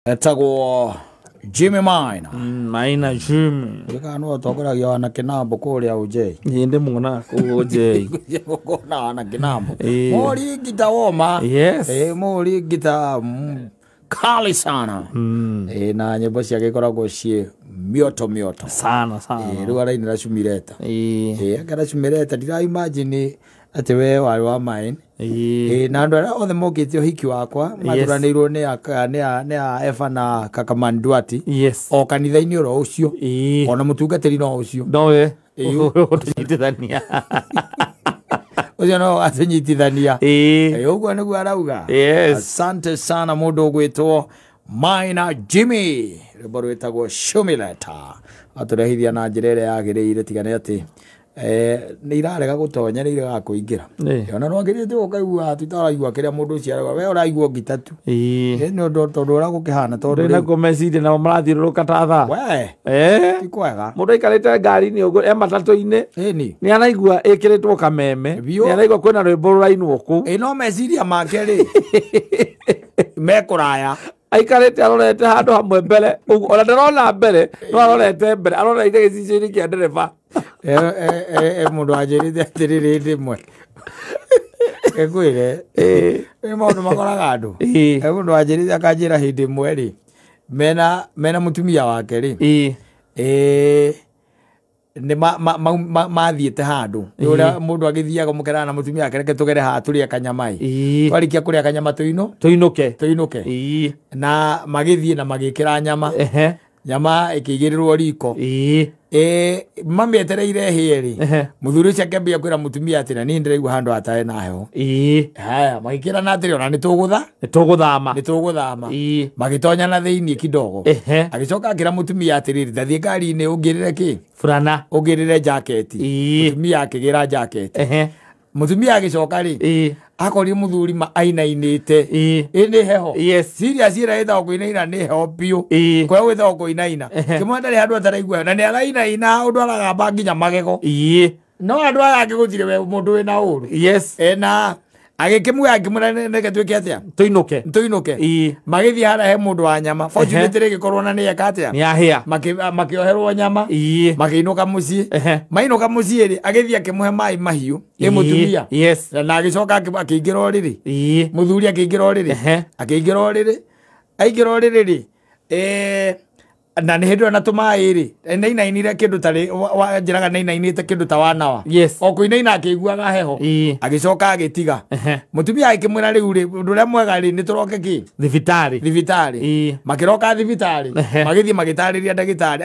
Etagwo Jimmy Maina. Maina Jimmy. Kana no atongoragia wana kinambo kuria ujei. Ĩ ndĩ muona kũu ujei. Gũkona wana kinambo. Ĩ. Mori ngita woma. Yes. Ĩ mori ngita kali sana. Ĩ na nyĩmbo ciake ikoragwo ciĩ mioto mioto. Sana sana. Ĩ rĩu arainĩra Shumireta. Ĩ. Ĩ akera Shumireta ndira imagine atĩ we warĩ wa mine. Ĩ. Ĩ na andũ arĩa othe mokĩte ũhiki wakwa maturanĩirwo nĩ a Eva na Kakamanduati. Yes. O kanitha-inĩ oro ũcio. Ĩ. Ona mũtungatĩri no ũcio. Nowe. Ĩ. Ũtũnyitithania. Ũcio no atũnyitithania. Ĩ. Ĩ ũguo nĩguo arauga. Yes. Asante sana mũndũ ũgwĩtwo Maina Jimmy, rwĩmbo rwĩtagwo Shumileta, atũrehithia na njĩra ĩrĩa yagĩrĩire, tiga nĩ atĩ nĩ irarega gũtonya, nĩ iregaga kũingĩra. Ĩ. Ona no ũkaigua titaraigua kĩrĩa mũndũ ũcio arauga, we ũraigua ngita tu. Ĩ. Ĩ, nĩ ũndũ tondũ ũrĩa gũkĩhana tondũ Ndĩ rĩu nakuo meciria nao marathiũrũrũka ta thaa. we Eh. ti kwega. Mũndũ aikarĩte ngari-inĩ ũguo e matatũ-inĩ Ĩni. nĩ araigua ĩkĩrĩtwo kameme, Biũ. nĩ araigua kwĩna rwĩmbo rũrainwo kũu. Ĩ no meciria make rĩ mekũraya. Aikarĩte arorete handũ hamwe mbere ũguo, ona ndarona mbere, no arorete mbere, aroreire gĩcicio-inĩ kĩa ndereba. Mũndũ anjĩrĩte atĩrĩrĩ hĩndĩ ĩmwe ngwĩre Ĩ. nĩ maũndũ makoraga andũ. Ĩ. Mũndũ anjĩrĩte akanjĩra hĩndĩ ĩmwe rĩ mena mũtumia wake rĩ, Ĩ. Nĩ mathiĩte handũ nĩ ũrĩa mũndũ agĩthiaga mũkerana na mũtumia wake, reke tũgere haha tũrĩe kanyama ĩ. Ĩ. Twarĩkia kũrĩa kanyama tũinũ tũinũke. Tũinũke. Ĩ. Na magĩthiĩ na magĩkĩra nyama. Ehe. Nyama ĩkĩigĩrĩrwo riko. Ĩ. Mamĩetereire ĩhĩe rĩ, Ehe. mũthuri ũcio akĩambia kwĩra mũtumia atĩ na niĩ ndĩraigua handũ hatarĩ na heho. Ĩ. Haya, magĩkĩrana atĩrĩ ona nĩ tũgũtha nĩ tũgũthama. Nĩ tũgũthama. Ĩ. Magĩtonya na thĩiniĩ kidogo. Ehe. Agĩcoka akĩra mũtumia atĩrĩrĩ, ndathiĩ ngari-inĩ ũngĩrĩre kĩ burana. Ũngĩrĩre jaketi. Ĩ. Mũtumia akĩgĩra jaketi. Ehe. Mũtumia agĩcoka rĩ, Ĩ. akorire mũthuri ma ainainĩte. Ĩ. Ĩ nĩ heho. Yes. Serious, ĩrĩa ĩtagwo kũinaina nĩ heho biũ. Ĩ. Kũrĩa gwĩtagwo kũinaina. Ehe. Kĩmwe ndarĩ handũ ataraigua na nĩ arainaina ũndũ aragamba nginya magego. Ĩ. No andũ aya angĩ gũtirĩ we mũndũ wĩna ũru. Yes. Ena agĩkĩmuoya akĩmwĩra reke twĩke atĩa? Tũinũke. Tũinũke. Ĩ. Magĩthiĩ harĩa he mũndũ wa nyama, fortunately ĩgĩkorwo na nĩ eka atĩa? Nĩ ahĩa. Makĩoherwo nyama. Ĩ. Makĩinũka mũciĩ. Ehe. Mainũka mũciĩ rĩ, agĩthiĩ akĩmũhe maĩ mahiũ ĩ mũtumia. Yes. Na agĩcoka akĩingĩra ũrĩrĩ. Ĩ. Mũthuri akĩingĩra ũrĩrĩ. Ehe. Akĩingĩra ũrĩrĩ, aingĩra ũrĩrĩ rĩ, na nĩ hĩndĩ ĩyo na tũmaĩ rĩ nainainire kĩndũ tarĩ njĩraga nainainĩte kĩndũ ta wanawa. Yes. O kũinaina akĩiguaga heho. Ĩ. Agĩcoka agĩtiga. Ehe. Mũtumia akĩmwĩra rĩu rĩ, ũndũ ũrĩa mwega rĩ nĩ tũroke kĩ thibitarĩ. Thibitarĩ. Ĩ. Makĩroka thibitarĩ. Ehe. Magĩthiĩ magĩtarĩria ndagĩtarĩ,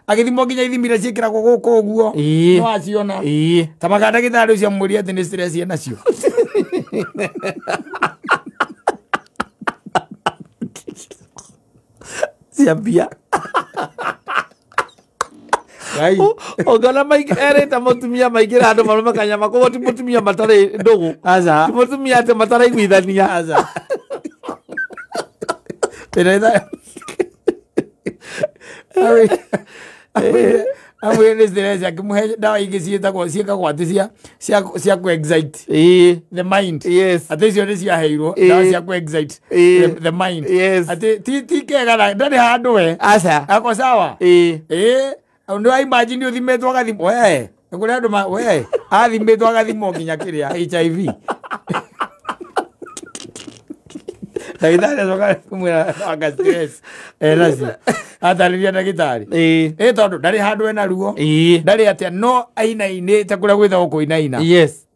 agĩthimwo nginya ithimi iria ciĩkĩragwo gũkũ ũguo. Ĩ. No aciona. Ĩ. Ta maga ndagĩtarĩ ũcio amwĩrie atĩ nĩ stress enacio. Cia mbia. Ngai. Ũngĩona erĩte mũtumia maingĩra handũ marũme kanyama, koguo ti mũtumia matarĩ ndũgũ. Aca. Ti mũtumia atĩ mataraiguithania. Aca. Ĩra amwĩre nĩ stress, akĩmũhe ndawa ingĩ ciĩtagwo ciĩkagwo atĩ cia ku excite Ĩ. the mind. Yes. Atĩ icio nĩ ciaheirwo Ĩ. ndawa cia ku excite Ĩ. the mind. Yes. Atĩ ti kega na ndarĩ handũ we aca. Ako sawa. Ĩ. Ĩ nĩ wa imagine ũthimĩtwo agathimwo we nĩ kũrĩ andũ we athimĩtwo agathimwo nginya kĩrĩa HIV, ndagĩtarĩ acoka kũmwĩra anga stress enacio, atarĩria ndagĩtarĩ. Ĩ. Ĩ tondũ ndarĩ handũ ena ruo. Ĩ. Ndarĩ atĩa, no ainainĩte kũrĩa gwĩtagwo kũinaina. Yes.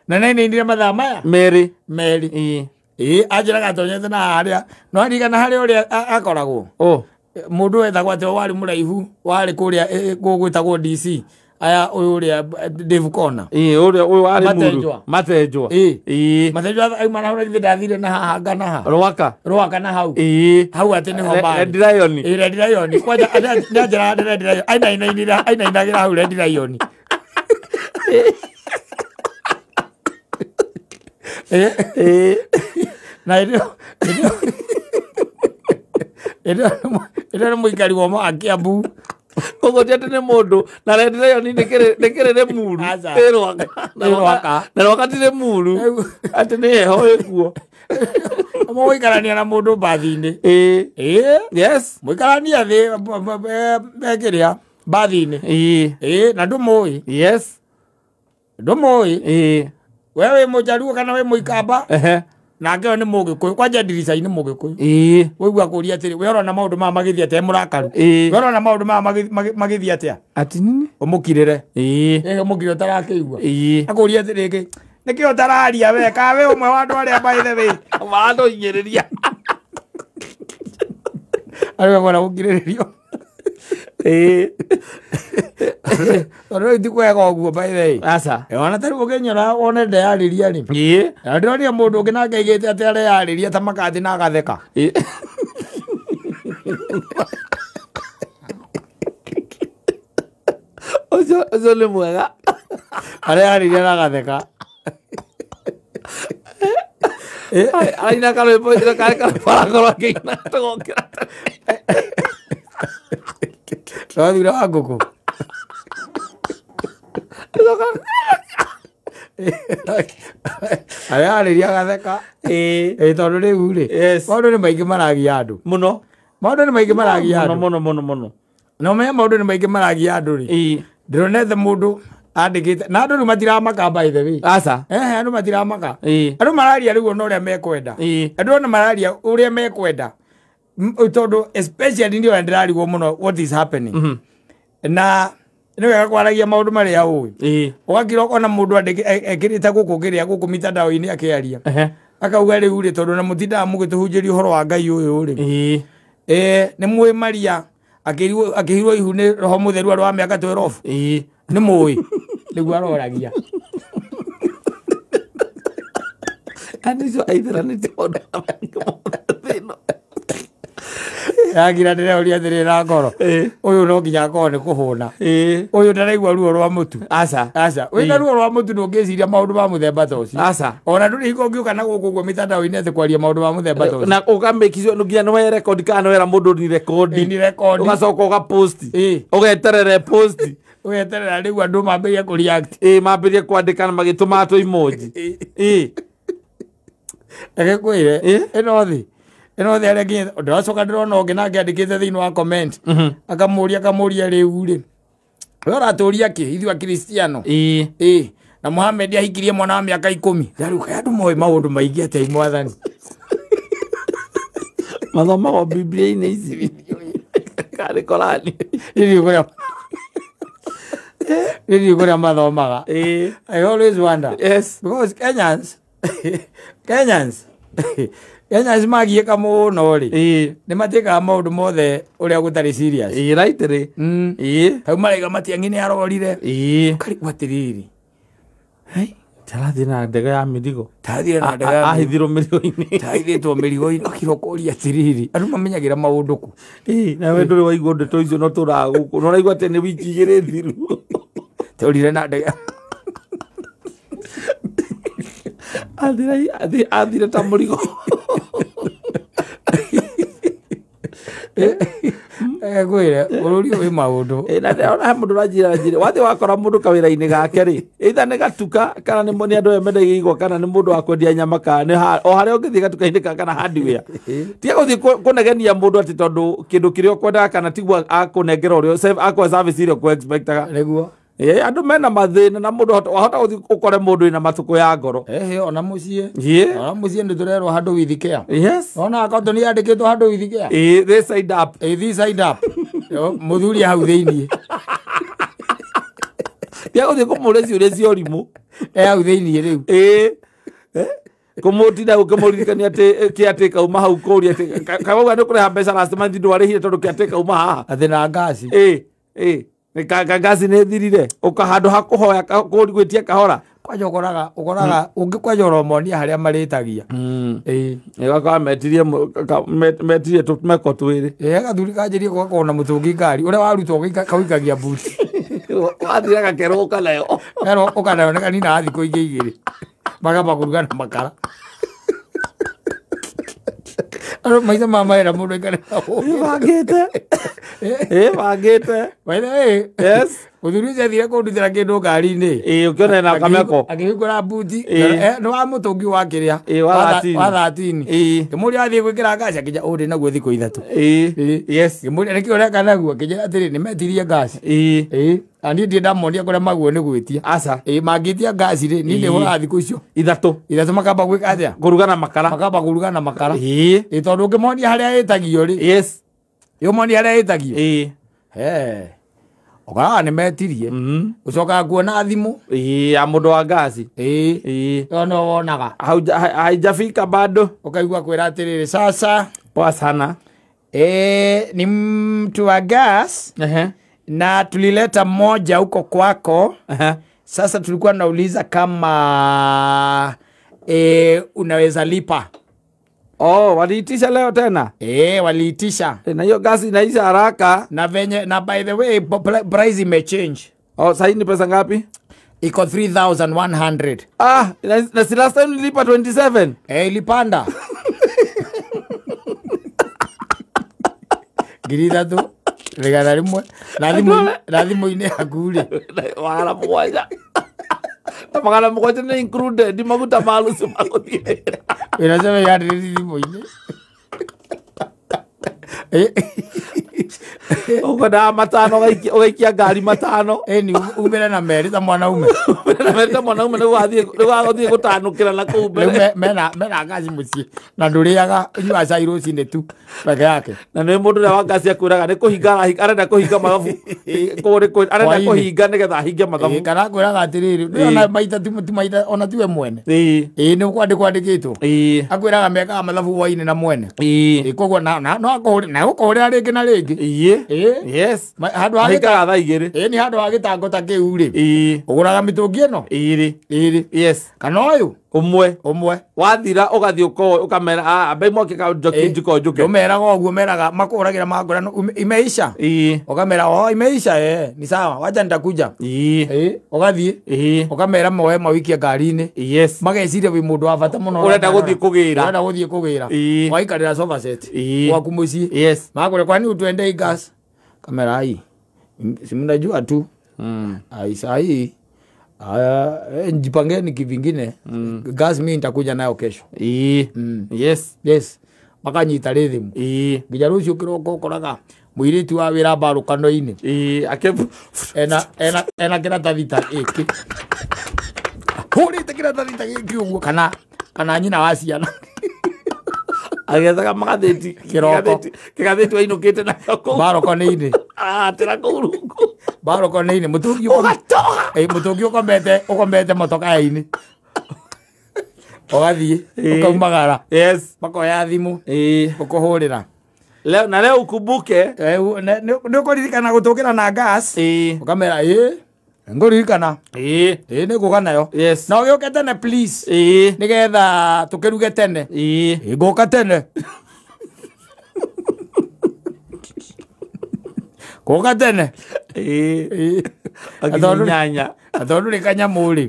Na nainainire mathaa maya merĩ. Merĩ. Ĩ. Ĩ anjĩraga atonyete na harĩa no arigana harĩa ũrĩa akoragwo o mũndũ wetagwo atĩ warĩ mũraihu warĩ kũrĩa gwĩtagwo DC aya ũyũ ũrĩa Dave Kona. Ĩ, ũrĩa ũyũ warĩ muru. Matenjwa. Matenjwa. Ĩ. Ĩ. Matenjwa auma na hau na githĩ ndathire na haha ngana ha Rwaka. Rwaka na hau. Ĩ. Hau atĩ nĩho marĩ. Red Lion. Ĩ, Red Lion kwanja nĩanjĩraga Red Lion ainainainĩra ainainagĩra hau Red Lion. Ĩ. Ĩ. Na hĩndĩ ĩyo ĩyo nĩ mũikari wa Kiambu. Koguo ti atĩ nĩ mũndũ na Red Lion nĩ kĩrĩ nĩ muru. Aca. Ĩ Rwaka. Ĩ Rwaka. Na Rwaka ti nĩ muru, atĩ nĩ heho ĩkuo. Mũgũikarania na mũndũ mbathi-inĩ. Ĩĩ. Ĩĩ. Yes. Mũikarania thĩ kĩrĩa mbathi-inĩ. Ĩĩ. Ĩĩ, na ndũmũĩ. Yes. Ndũmũĩ. Ĩĩ. We wĩ mũjaruo kana wĩ mũikamba? Ehe. Nake ũyũ nĩ mũgĩkũyũ. Kwanja ndirica-inĩ mũgĩkũyũ. Ĩĩ. Waigua akũria atĩrĩ, we ũrona maũndũ maya magĩthiĩ atĩa? Mũrakaru. Ĩĩ. We ũrona maũndũ maya magĩthiĩ atĩa? Ati nini? Ũmũkirĩre. Ĩĩ. Ĩĩ, ũmũkirĩre ũtarakĩigua. Ĩĩ. Akũria atĩrĩ, nĩkĩ ũtararia we? Ka we ũmwe wa andũ arĩa by the way. Maratũhinyĩrĩria. Arĩa kwenda gũkirĩrĩrio. Ĩĩ. Tondũ rĩu ti kwega ũguo by the way. Aca. Ona ta rĩu ũkĩnyora wone ndeyarĩria rĩ. Ĩĩ. Na ndĩronire mũndũ ũngĩ nake aigĩte atĩ areyarĩria ta makathi na agatheka. Ĩĩ. Ũcio nĩ mwega. Areyarĩria na agatheka. Araina karwĩmbo karĩ karwĩmbo arakorwo akĩina tũgokĩra. Twathire wa ngũkũ. Areyarĩria agatheka. Ĩĩ. Ĩĩ, tondũ rĩu rĩ, Yes. maũndũ nĩ maingĩ maragia andũ. Mũno. Maũndũ nĩ maingĩ maragia Mũno andũ. mũno mũno mũno. Na ũmenye maũndũ nĩ maingĩ maragia andũ rĩ. Ĩĩ. Ndĩronete mũndũ andĩkĩte na andũ rĩu matiramaka by the way. Aca. Ehe, andũ matiramaka. Ĩĩ. Andũ mararia rĩu ona ũrĩa mekwenda. Ĩĩ. Andũ ona mararia ũrĩa mekwenda. Tondũ especially nĩ ũrĩa ndĩrarigwo mũno what is happening. Na nĩ wega kwaragia maũndũ marĩa ũĩ. Ĩĩ. Ũgakira ũkona mũndũ ekĩrĩte gũkũ kĩrĩa gũkũ mitandao-inĩ akĩaria. Ehe. Akauga rĩu rĩ, tondũ na mũtindaga mũgĩtũhunjĩria ũhoro wa Ngai ũyũ rĩ. Ĩĩ. Nĩ mũĩ Maria akĩhirwo ihu nĩ Roho Mũtheru arĩ wa mĩaka 12. Ĩĩ. Nĩ mũĩ. Nĩguo aroragia. Andũ acio aithĩranĩtie maũndũ maingĩ mũno thĩ ĩno. Yagira ndĩreũria atĩrĩ na ngoro. Ĩĩ. Ũyũ no nginya akorwo nĩ kũhũna. Ĩĩ. Ũyũ ndaraigua ruo rwa mũtu. Aca. Aca. Wĩna ruo rwa mũtu ndũngĩciria maũndũ ma mũthemba ta ũcio. Aca. Ona ndũrĩ hingo ũngĩũka na gũkũ ũguo mitandao-inĩ atĩ kwaria maũndũ ma mũthemba ta ũcio. Na ũkamake sure nginya nĩ we record kana nĩ wera mũndũ ni record. Ni record. Ũgacoka ũgapost. Ĩĩ. Ũgeterere post. Ũgeterera rĩu andũ mambĩrĩrie kũ-react. Ĩĩ, mambĩrĩrie kwandĩka na magĩtũma tũ emoji. Ĩĩ. Reke ngwĩre, Ĩĩ. ĩno thĩ. Ĩno thĩ arĩa nginya ndĩracoka ndĩrona ũngĩ nake andĩkĩte thĩinĩ wa comment. Akamũria rĩu rĩ. We ũratũria kĩ ithuĩ Akristiano? Ĩĩ. Ĩĩ. Na Muhammad ahikirie mwana wa mĩaka 10. Rĩu kaĩ andũ moĩ maũndũ maingĩ atĩa mwathani? Mathomagwo Biblia-inĩ ici. Karĩ Korani. Nĩ kũrĩa mathomaga. Ĩĩ. I always wonder. Yes. Because Kenyans magiĩka mũno rĩ. Ĩĩ. Nĩ matĩkaga maũndũ mothe ũrĩa gũtarĩ serious. Ĩĩ, right rĩ. Ĩĩ. Hau maraiga Matiang'i nĩ arorire. Ĩĩ. Ũkarigwo atĩrĩrĩ. Hei, tarathiĩ na ndege ya mĩrigo. Tarathiĩ na ndege ya mĩrigo. Ahithirwo mĩrigo-inĩ. Tahithĩtwo mĩrigo-inĩ. Ũkira ũkoria atĩrĩrĩ. Andũ mamenyagĩra maũndũ kũ? Ĩĩ, nawe ndũrĩ waigua ndeto icio no tũraga gũkũ. No ũraigua atĩ nĩ wiki igĩrĩ thiru. Tũrire na ndege. Athire ta mũrigo. Ngwĩre, bũrũri ũyũ wĩ maũndũ. Na ndĩrona he mũndũ ũranjĩra njĩre, wathiĩ wakora mũndũ kawĩra-inĩ gake rĩ, either nĩ gatuka kana nĩ andũ aya mendagia igwa kana nĩ mũndũ wa kwendia nyama kana nĩ o harĩa ũngĩthiĩ gatuka-inĩ kana hardware. Tiga gũthiĩ kũnegenia mũndũ atĩ tondũ kĩndũ kĩrĩa ũkwendaga kana tiguo akũnengera ũrĩa akũhe service ĩrĩa ũkũ-expectaga. Nĩguo. Ĩĩ, andũ mena mathĩna na mũndũ wahota gũthiĩ ũkore mũndũ wĩna matukũ ya ngoro. Ehe, ona mũciĩ. Ĩĩ. Ona mũciĩ nĩ tũrerwo handũ with care. Yes. Ona account nĩ yandĩkĩtwo handũ with care. Ĩĩ, this side up. Ĩĩ, this side up. Mũthuri hau thĩiniĩ. Tiga gũthiĩ kũmũũria ciũria cia ũrimũ. Hau thĩiniĩ rĩu. Ĩĩ. Kũmũtinda ũkĩmũririkania atĩ kĩatĩ kauma hau kũũria atĩ kauga nĩ ũkũrĩha mbeca last month ndwarĩhire tondũ kĩatĩ kauma haha. Atĩ na ngaci. Ĩĩ, ĩĩ. Ngasi nĩ thirire ũka handũ ha kũhoya gwĩtia kahora. Kwanja ũkoraga ũngĩkwanja ũromonia harĩa marĩtagia. Ĩĩ. Ĩgakora metirie tũmeko twĩrĩ. Ĩĩ, gathuri kanjĩrie gũgakorwo na mũtũngi ngari ũrĩa warutwo kaũikagia buti. Wathire gakerwo ũka nayo. Kerwo ũka nayo nĩ kaninaga thikũ ingĩ igĩrĩ. Makamba kũruga na makara. Andũ maitha ma mawĩra mũndũ aikare hau. Nĩbangĩte. Bangĩte. By the way, Yes. mũthuri ũcio athire kũndutĩra kĩndũ ngari-inĩ. Ũkĩona na kameko. Akĩhingũra buti. Nĩ wa mũtũngi wa kĩrĩa. Wa 13. Wa 13. Ngĩmũria athiĩ gwĩkĩra ngaci akĩnja ũũ ndĩ naguo thikũ 3. Yes. Ngĩmũria nĩkĩ ũreka naguo akĩnjĩra atĩrĩ nĩmetirie ngaci. Na niĩ ndirĩ ndamonia kũrĩa maguo nĩ gwĩtia. Aca. Mangĩtia ngaci rĩ niĩ ndĩhũraga thikũ icio 3. 3 makamba gwĩka atĩa? Kũruga na makara. Makamba kũruga na makara. Tondũ ũngĩmonia harĩa ĩtagio rĩ. Yes. Ũmonia harĩa ĩtagio. Ũkoraga nĩ metirie. Ũcokaga kuona thimũ. Ya mũndũ wa ngaci. Ĩyo nĩyo wonaga. Haijafika bado. Ũkaigua kwĩra atĩrĩrĩ sasa. Poa sana. Ni mtu wa gas. Na tulileta moja huko kwako. Sasa tulikuwa nauliza kama unaweza lipa. Oh, waliitisha leo tena? Waliitisha. Na hiyo gasi inaisha haraka. Na venye, na by the way, price imechange. Oh, sasa ni pesa ngapi? Iko 3,100. Ah, na si last time nilipa 27. Ilipanda. 3,000. 100. Na thimũ-inĩ yaku rĩ. 700. Na 700 nĩ included maguta ma rũciũ magũthiĩ. Wĩna 700 thimũ-inĩ. Ũkwendaga 5 ũgaikia ngari 5. Ni umĩre na 2 ta mwanaume. Umĩre na 2 ta mwanaume nĩguo athiĩ gũtanũkĩra na kũu mbere. Rĩu mena ngaci mũciĩ na ndũrĩaga ũnyuaga cai rũcinĩ tu peke yake. Na nĩ mũndũ ũrĩa wa ngaci akwĩraga nĩ kũhinga arenda kũhinga mathabu. Arenda kũhinga nĩgetha ahinge mathabu. Kana akwĩraga atĩrĩrĩ nĩona maita ti maita ona tiwe mwene. Nĩ kwandĩkĩtwo. Akwĩraga mekaga mathabu hwainĩ na mwene. Koguo no akũhũrĩra rĩngĩ na rĩngĩ. Yes. Handũ ha thaa 2. Nĩ handũ ha gĩtango ta kĩu rĩ. Ũgũraga mĩtũngi ĩno? 2. Yes. Kana ũyũ? Ũmwe. Wathira ũgathiĩ ũkamera ambe mwaki ka njiko njũke. Ndũmeraga ũguo meraga makũhũragĩra makũra imeisha. Ũkamera oh imeisha ni sawa wacha nitakuja. Ũgathiĩ. Ũkamera moe mawikie ngari-inĩ. Yes. Mageciria wĩ mũndũ wa bata mũno. Ũrenda gũthiĩ kũgĩra. Ũrenda gũthiĩ kũgĩra. Waikarĩra sofa set. Gwaku mũciĩ. Yes. Makũria kwani utuendei gas? Kamera hii. Si mnajua tu. Ai hii. Njipangeni kivingine. Gas mimi nitakuja nayo kesho. Yes. Yes. Makanyita rhythm. Nginya rũciũ kĩroko ũkoraga mũirĩtu wa wĩra mbarũkano-inĩ. Ena kĩratathi ta gĩkĩ. Hũrĩte kĩratathi ta gĩkĩ ũguo kana nyina wa ciana. Agĩethaga magathĩti kĩroko. Kĩgathĩti wainũkĩte nakĩo kũu. Mbarũkano-inĩ. Aratĩra kũu rungu. Mbarũkano-inĩ mũtũngi ũgatoga. Mũtũngi ũkomete motoka-inĩ. Ũgathiĩ ũkaumagara. Yes. Makoya thimũ. Ũkũhũrĩra. Leo na leo ukumbuke. Nĩ ũkũririkana gũtũkĩra na gas. Ũkamera ngũririkana. Nĩ ngũka nayo. Yes. Na ũgĩũke tene please. Nĩgetha tũkĩruge tene. Ngũka tene. Ngũka tene. Akinyanya. Tondũ ndũrĩ kanyamũ rĩ.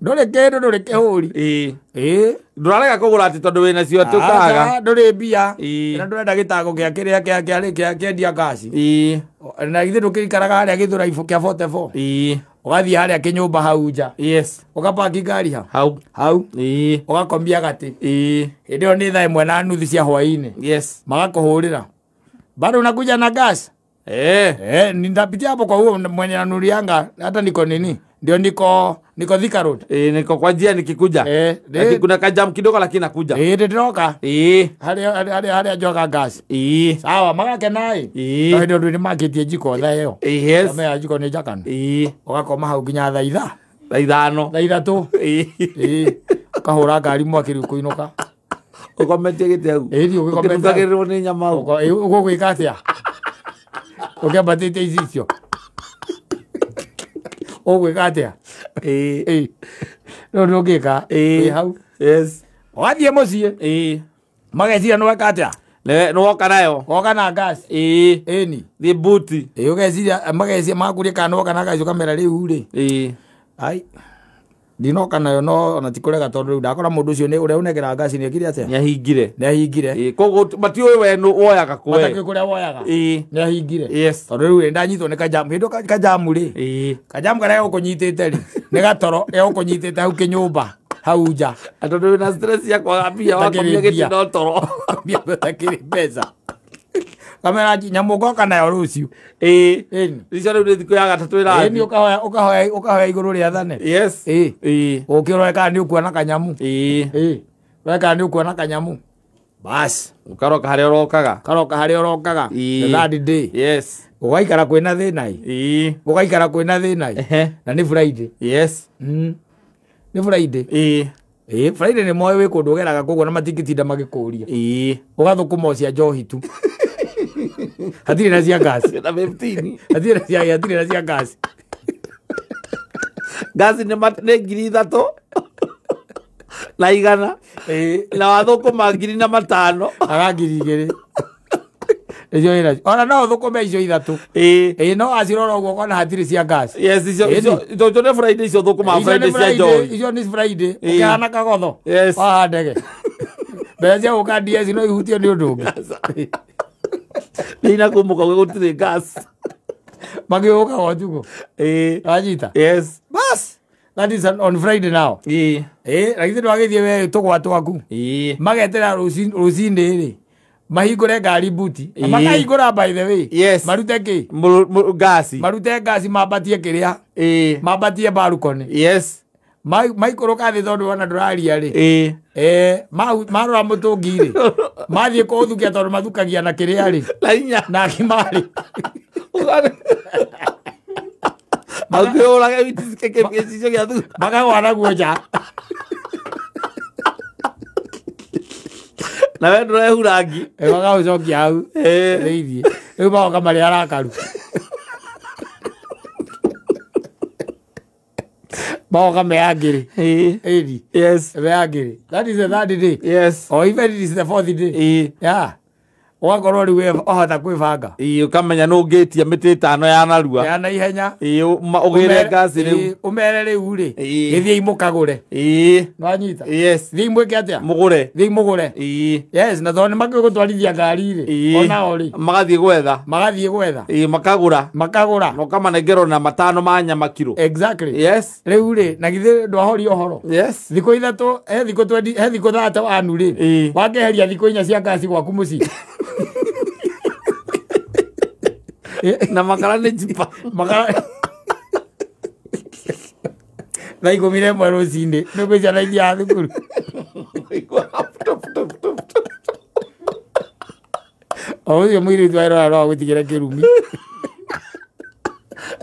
Ndũrĩ kĩndũ ndũrĩ kĩhũri. Ndũrarega kũgũra atĩ tondũ wĩna cio atĩ ũkaga. Ndũrĩ mbia. Na ndũrenda gĩtango gĩa kĩrĩa kĩa kĩendia ngaci. Na githĩ ndũkĩikaraga harĩa Gĩthũrai kĩa 44. Ũgathiĩ harĩa kĩnyũmba hau nja. Yes. Ũgapaki ngari ha? Hau. Hau. Ũgakomia gatĩ. Hĩndĩ ĩyo nĩ thaa 1:30 cia hwaĩ-inĩ. Yes. Magakũhũrĩra. Bado unakuja na gas? Nitapitia hapo kwa huo mwenye ananurianga hata niko nini? Ndio niko Thika Road. Niko kwa njia nikikuja. Lakini kuna kajam kidogo lakini nakuja. Ndĩroka. Harĩa njoga gas. Sawa magake naĩ. Ndio ndio nĩmakĩtie jiko thaa ĩyo. Yes. Kamera jiko nĩ njakanu. Ũgakoma hau nginya thaa ithaa. Thaa 5. Thaa 3. Ũkahũra ngari mwaki rĩu kũinũka. Ũkometie gĩtĩ hau. Ũgĩkomete. Ũkĩrutagĩrĩrwo nĩ nyama hau. Ũgũgwĩka atĩa? Ũkĩambatĩte icicio. Ũgwĩka atĩa? No ndũngĩka. Wĩ hau. Yes. Ũgathiĩ mũciĩ. Mageciria nĩ weka atĩa? Nĩ woka nayo. Woka na gas. Ĩni. Thiĩ buti. Ũgeciria mageciria makũria kana nĩ woka na gas ũkamera rĩu rĩ. Ai. Ndinoka nayo no ona ti kũrega tondũ rĩu ndakora mũndũ ũcio nĩ ũrĩa ũnengeraga ngaci nĩ ekire atĩa? Nĩ ahingire. Nĩ ahingire. Ĩĩ, koguo matiũĩ we nũ woyaga kũ we. Matakĩũĩ kũrĩa woyaga. Ĩĩ. Nĩ ahingire. Yes. Tondũ rĩu rĩ ndanyitwo nĩ kajamu. Hĩndĩ ĩyo kajamu rĩ. Ĩĩ. Kajamu karĩa gegũkũnyitĩte rĩ nĩ gatoro gegũkũnyitĩte hau kĩnyũmba hau nja. Tondũ wĩna stress ya kwaga mbia wakomia Ũtakĩrĩ mbia. gĩtĩ no toro. Mbia ũtakĩrĩ mbeca. Kamera nyamũ ngoka nayo rũciũ. Ĩĩ. Ĩni. Icio rĩu nĩ thikũ ya gatatũ Ĩni ĩrathiĩ. ũkahoya ũkahoya ũkahoya igũrũ rĩathane. Yes. Ĩĩ. Ĩĩ. Ũkĩrore kana nĩ ũkuona kanyamu. Ĩĩ. Ĩĩ. Rore kana nĩ ũkuona kanyamu. Bas. Ũkaroka harĩa ũrokaga. Karoka harĩa ũrokaga. Ĩĩ. The third day. Yes. Ũgaikara kwĩna thĩna ĩ. Ĩĩ. Ũgaikara kwĩna thĩna ĩ. Ehe. Na nĩ Friday. Yes. Nĩ Friday. Ĩĩ. Ĩĩ, Friday nĩ moĩ wĩ kũndũ ũgeraga koguo na matingĩtinda magĩkũria. Ĩĩ. Ũgathũkũma o cia njohi tu. Hatirĩ na cia ngaci. Na 15. Hatirĩ na cia hatirĩ na cia ngaci. Ngaci nĩ 3,000 na 100. Ĩĩ. Na wathũkũma 4,500. Aga 2,000. Icio wĩnacio. Ona no ũthũkũme icio ithatũ. Ĩĩ. Ĩĩ no acirora ũguo ũkona hatirĩ cia ngaci. Yes, icio Ĩni. icio icio nĩ Friday icio thũkũma Icio nĩ Friday cia Friday, njohi. icio nĩ Friday. Ĩĩ. Ũkĩhana kagotho. Yes. Waha ndege. Mbeca cia gũka DS no ihutio nĩ ũndũ ũngĩ. Nĩ inakũmũka gũtirĩ gas. Magĩũkaga ũtukũ. Ĩĩ. Wanyita? Yes. Bas. That is on Friday now. Ĩĩ. Ĩĩ, na githĩ ndwagĩthiĩ we tũgwa twaku. Ĩĩ. Magetera rũcinĩ rĩ. Mahingũre ngari buti. Ĩĩ. Makahingũra by the way. Yes. Marute kĩ? Ngasi. Marute ngasi mambatie kĩrĩa. Ĩĩ. Mambatie balcony. Yes. Maikũrũka thĩ tondũ wona ndũraria rĩ. Ĩĩ. Marora mũtũngi rĩ. Mathiĩ kũũthukia tondũ mathukagia na kĩrĩa rĩ. Na inya. Na kimarĩ. Makĩũrage gĩcicio gĩa thutha. Makagwa naguo nja. Na we ndũrehura ngi. Magaũcokia hau. Ĩĩ. Thĩiniĩ. Rĩu magoka marĩ arakaru. Magoka meangĩrĩ. Ĩĩ. Ĩni. Yes. Meangĩrĩ. That is the third day. Yes. Or even it is the fourth day. Ĩĩ. Yeah. Ũgakorwo rĩu we wahota kwĩbanga. Ĩĩ, ũkamenya nũ ũngĩtia mĩtĩ ĩtano ya narua. Ya na ihenya. Ĩĩ, ũgĩre ngaci rĩu. Ũmere rĩu rĩ. Ĩĩ. Gĩthiĩi mũkagũre. Ĩĩ. Nĩwanyita? Yes. Thiĩi mwĩke atĩa? Mũgũre. Thiĩi mũgũre. Ĩĩ. Yes, na tondũ nĩmakĩũĩ gũtwarithia ngari rĩ. Ĩĩ. Onao rĩ. Magathiĩ gwetha. Magathiĩ gwetha. Ĩĩ, makagũra. Makagũra. Na ũkamanengerwo na 5 ma nyama kiro. Exactly. Yes. Rĩu rĩ, na githĩ ndwahoria ũhoro. Yes. Thikũ ithatũ, he thikũ 20, he thikũ 31 rĩ. Ĩĩ. Wakeheria thikũ inya cia ngaci gwaku mũciĩ. Na makara nĩ jipa. Makara thaa 11 rũcinĩ nĩ kwĩ ciana ithiaga thukuru. O ũcio mũirĩtu werora no agũtigĩre kĩrumi.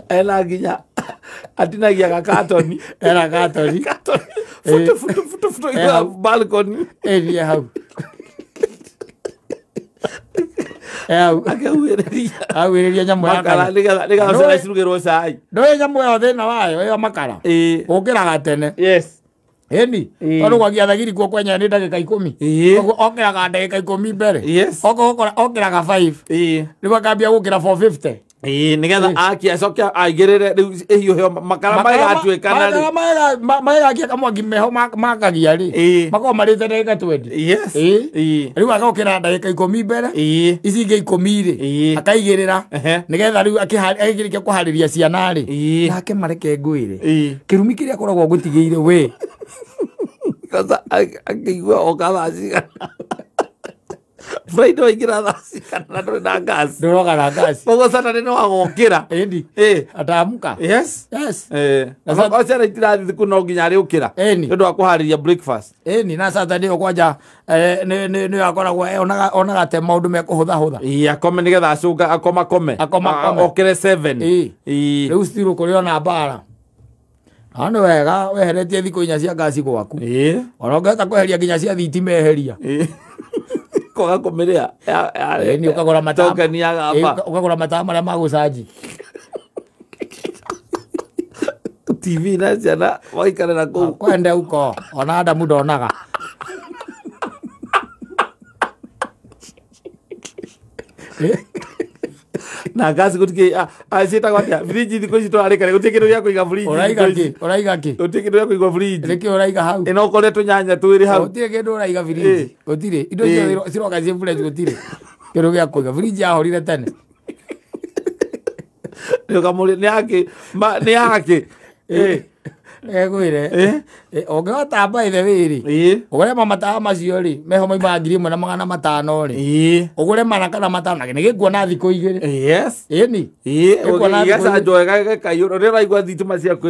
Ena nginya atinagia gakatoni. Ena katoni. Futu futu futu futu Hau. balcony. Ĩni e hau. E hau. Akĩhuhĩrĩria. Ahuhĩrĩria nyamũ ya Makara makara. nĩgetha ciana cirugĩrwo cai. Ndũĩ nyamũ ĩyo thĩna wayo ĩyo makara. Ĩĩ. Ũkĩraga tene. Yes. Ĩni. Ĩĩ. Tondũ gwakia thagiri kuo kwenyewe nĩ ndagĩka 10. Ĩĩ. Koguo okĩraga ndagĩka 10 mbere. Yes. Okorwo okĩraga 5. Ĩĩ. Rĩu akambia gũkĩra 450. Ĩĩ, nĩgetha akia acoke aigĩrĩre rĩu ĩhiũhio makara magatuĩkana rĩ. Makara magakia kamwaki meho makagia rĩ. Ĩĩ. Makoragwo marĩte ndagĩka 20. Yes. Ĩĩ. Ĩĩ. Rĩu agokĩra ndagĩka 10 mbere. Ĩĩ. Ici ingĩ 10 rĩ. Ĩĩ. Akaigĩrĩra. Ehe. Nĩgetha rĩu akĩrĩkia kũharĩria ciana rĩ. Ĩĩ. Nake mareke ngwĩre. Ĩĩ. Kĩrumi kĩrĩa akoragwo gũtigĩire we. Kwanza akĩigua oka thaa cigana. Friday waingĩra thaa cigana na ndũrĩ na ngaci. Ndũroka na ngaci. Koguo Saturday no agokĩra. Ĩni. Ĩĩ. Ataamka. Yes. Yes. Ĩĩ. Na sa- Okorwo ciana itirathiĩ thukuru no nginya arĩũkĩra. Ĩni. Nĩ ũndũ wa kũharĩria breakfast. Ĩni na Saturday ĩyo kwanja nĩ akoragwo onaga te maũndũ mekũhũthahũtha. Ĩĩ, akome nĩgetha acũnga akoma kome. Akoma kome. Okĩre 7. Ĩĩ. Ĩĩ. Rĩu still kũrĩ ona mbara. Na nĩ wega weheretie thikũ inya cia ngaci gwaku. Ĩĩ. Ona ũngĩhota kweheria nginya cia thitima eheria. Ĩĩ. Kwaga kũmĩrĩa. Ĩni ũkagũra matawa. Token ya Ĩĩ, gamba. ũkagũra matawa marĩa ma gũcanji. TV na ciana magaikara na kũu. Kwende uko ona Adamu ndonaga. Na Na ngasi gũtikĩ ciĩtagwo atĩa fridge thikũ ici tũrarĩka gũtirĩ kĩndũ gĩa kũiga fridge. Ũraiga kĩ? Ũraiga kĩ? Gũtirĩ kĩndũ gĩa kũiga fridge. Nĩkĩ ũraiga hau? Ĩno ũkore tũnyanya twĩrĩ hau. Gũtirĩ kĩndũ ũraiga fridge. Gũtirĩ. Indo icio ciroka ciĩ fresh gũtirĩ. Kĩndũ gĩa kũiga. Fridge yahorire tene. Nĩ nĩ yake nĩ yake. Egwĩre. Ũngĩhota by the way rĩ. Ũgũre mamatawa macio rĩ, meho maumaga 1500 rĩ. Ũgũre mana kana matano na nĩ gĩkuona thikũ igĩrĩ. Yes. Ĩni. Ĩgacanjwo wega gĩkaiyũra rĩrĩa ũraigua thitima ciaku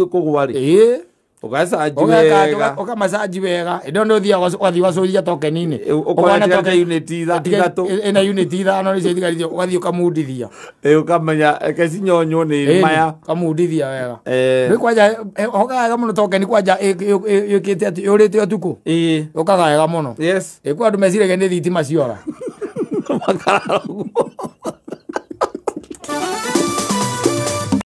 kũgwa rĩ. Ũgacanji wega. Ũkamacanji wega. Ĩndo nĩ ũthiaga ũgathiĩ ũgacũria token-inĩ. Ũkona unit ithatũ. Ĩna unit ithano nĩcio itigarĩte ũgathiĩ ũkamundithia. Ũkamenya reke cinyonywo nĩ maya. Ũkamundithia wega. Rĩu kwanja hokaga wega mũno token kwanja ĩkĩte atĩ yũrĩte ũtukũ. Ũkaga wega mũno. Yes. Kwĩ andũ meciragia nĩ thitima ciora. Makarara ũguo.